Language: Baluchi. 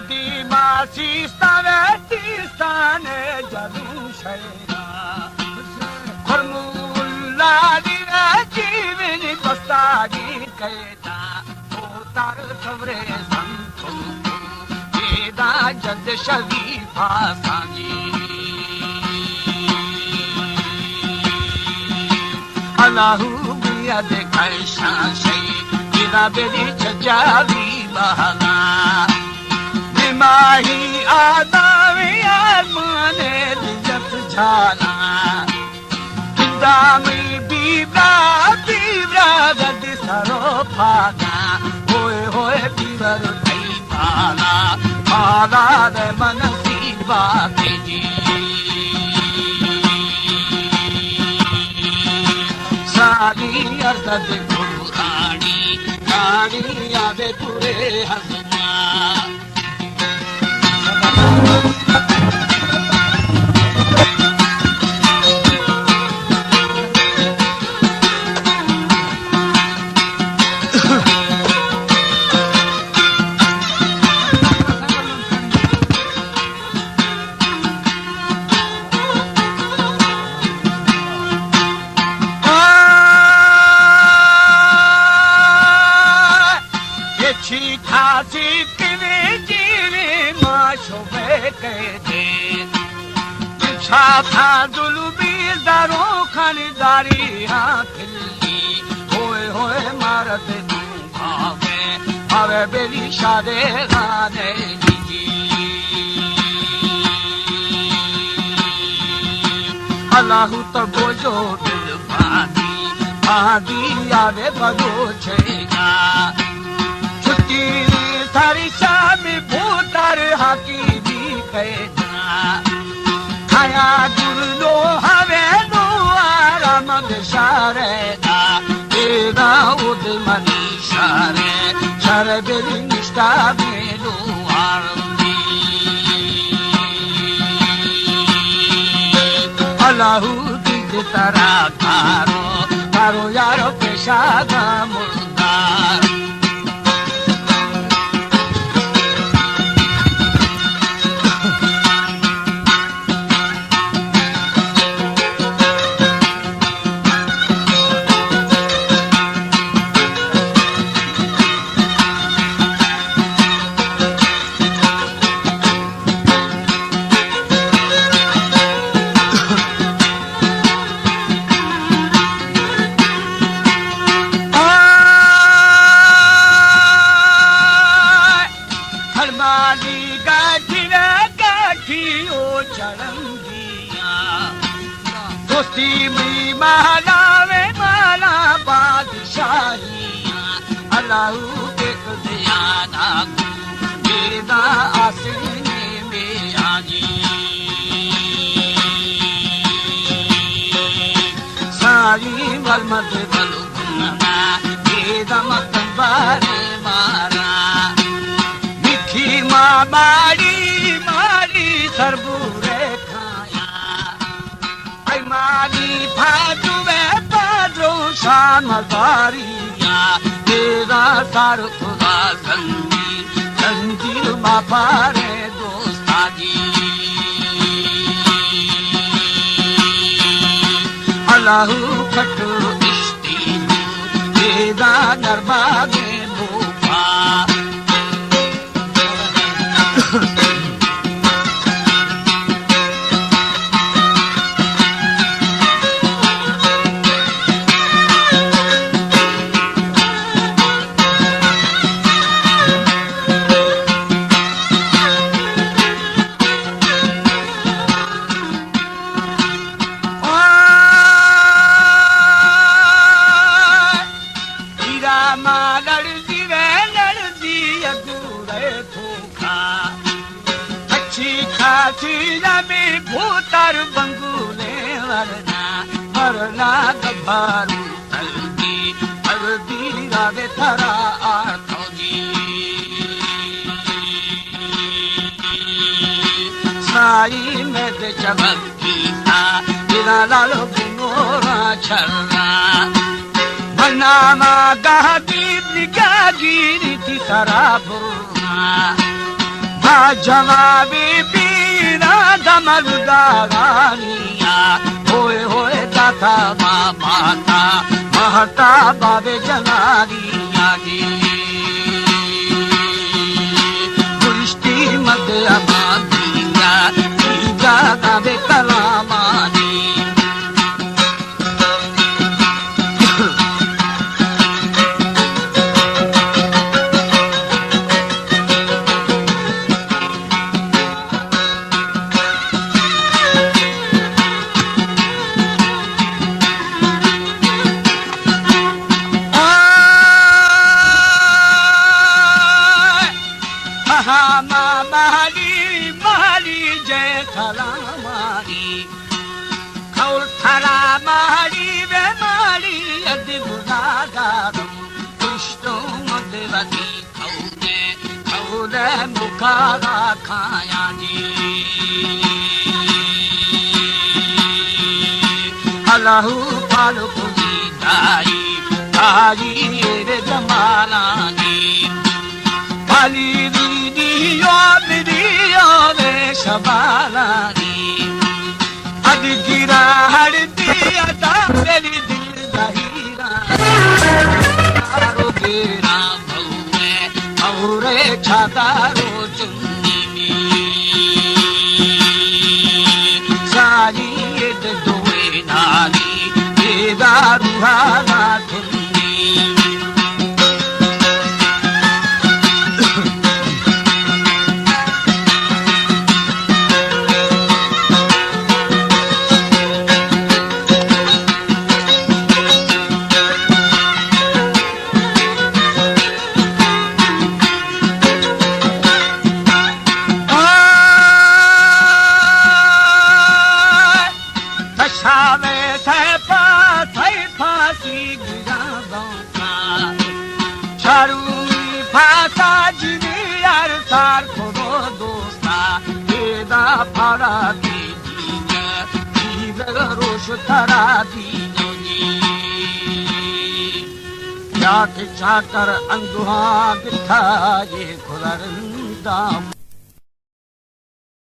ما سیستان، سیستان جلو شیدا، کرمولا دی جیونی بستانی کیتا، اوتار سورے سنتو، ایدا جد شریفا سانی۔ اللہ بیاد کشان شئی، ایدا بری چجاوی بہنا۔ نماہی آداوی آزمان دیت جانا۔ کدامی بیبرا، بیبرا گد سرو پادا۔ ہوئے ہوئے بیبر تئی پالا، پالا دے من سیبا تیجی۔ ساری ارزد گورانی، رانی آدے پورے ہزما۔ یہ چی کھاسی کنی جیوی ما شبے کہتے۔ چاہتا ظلمی دارو خانداری ہاں پھلی۔ ہوئے ہوئے مارت دوں بھاوے، بھاوے بیلی شادے غانے جی۔ اللہ تو بوجو دل باندی، باندی آوے بلوچے گا۔ چھٹی ساری شامی بھوتر حقیمی پیدا۔ کھایا گرلو ہوے نو آرام بشارے دا، دینا اود منی شارے، شر بری نشتا میلو آرمی۔ اللہ دید ترا کارو، کارو یارو پیشا دا مردار۔ ہرمانی گاٹھی نا گاٹھی او چڑنگیا۔ دوستی می مالا وے مالا بادشاہیا۔ اللہ کے دیانا دیدا آسینے میں آجی۔ ساری ورمت بلو گنا، دیدا مکن بارے مارا۔ مٹھی ماں ماڑی، ماڑی سربورے کھایا۔ اے ماڑی پھاجو وے پھاجو شام زاریا۔ تیرا سر خدا زنجیر، زنجیر ما پارے دوستا جی۔ اللہ کھٹو اشتی، دیدا نربا دے بوپا۔ ہیرا ماں لڑزی وے لڑزی اگو رے تھوکا۔ اچھی کھاسی نمی بھوتر بنگولے ورنا، ورنا گبھارو تلگی، تلگی را دے تھرا آتو جی۔ سائی میں دے چمک کیتا، بنا لالو بنورا چھرا۔ بنا ما گاہ دید نگاہ گیری تی سرا برنا۔ آ جوابی پیرا دمل دارانیا، ہوئے ہوئے داتا ما ماتا، ماتا باب جنانیا گی۔ درشتی مد امانیا، تیجا داب کلامانی۔ آ، مالی، مالی، جے سلامانی۔ کھول تھرا ماڑی وے ماڑی ادی گزادارم، پشتو مد ودی کھولے، کھولے مکارا کھایا جی۔ اللہ پالو کجی دائی، دائی ایر جمالانی۔ پالی دی دی یو دی دی یو دے شبالانی۔ اد گرا ہڑ دی ادا دلی دل دہیرا۔ دارو گیرا بھورے، بھورے چادارو چنی می۔ ساری اد دوئے نالی، اے دارو حالا تھنی۔ تشاوے سیپا، سیپا سی گرا بانکا۔ چاروی پاسا جنی یار سار کھڑو دوستا، پیدا پھڑا دی دیگا، دیدگ روش ترا دینو جی۔ یا کہ چاکر اندوہاں بتھا یہ کھلرندام۔